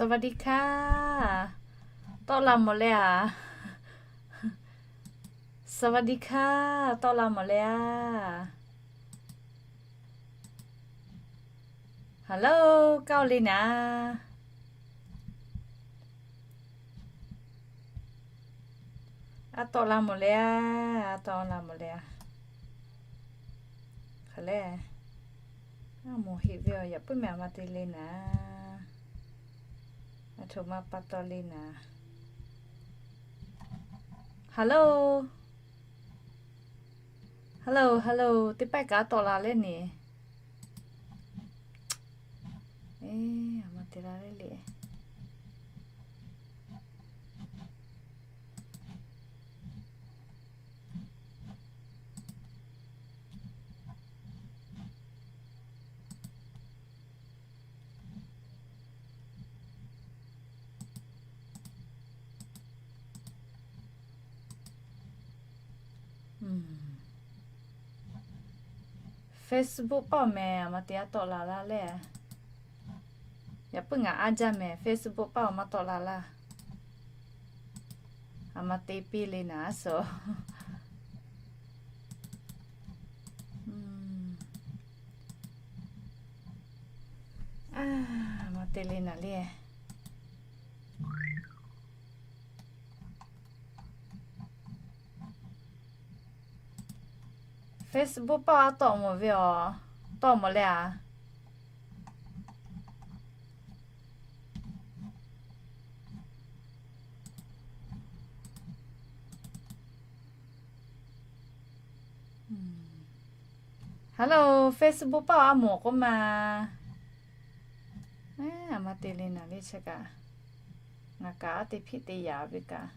สวัสดีค่ะ tawˆ la mawˬ le a. สวัสดีค่ะ tawˆ la mawˬ le a. Hello, kaˇ le naˍ. A tawˆ la mawˬ le a, a tawˆ la mawˬ le a. Hk'aˬ le, a moˍ heˆ ve awˬ yaꞈ puiˉ meh a ma te le naˍ. A htoꞈ ma pa taw le naˍ. Hello, hello, hello, teˇ pawˆ kaꞈ a tawˆ la leh neˍ. Eˬ, a ma te la leh le. Facebook paˆ awˬ meh a ma te a tawˆ la laˇ leh. Yaꞈ puiˉ ngaˬ a jaˇ meh Facebook paˆ awˬ maˇ tawˆ la laˇ. A ma te piˇ le naˍ a suhˍ. A ma te le naˍ le. Facebook paˆ a tawˆ mawˬ ve awˬ, tawˆ mawˬ le a. Hello, Facebook paˆ a moˍ k'oˆ ma. A ma te le naˍ le chi kaꞈ. Ngaˬ kaꞈ a te hpiˆ te yaꞈ ve kaꞈ.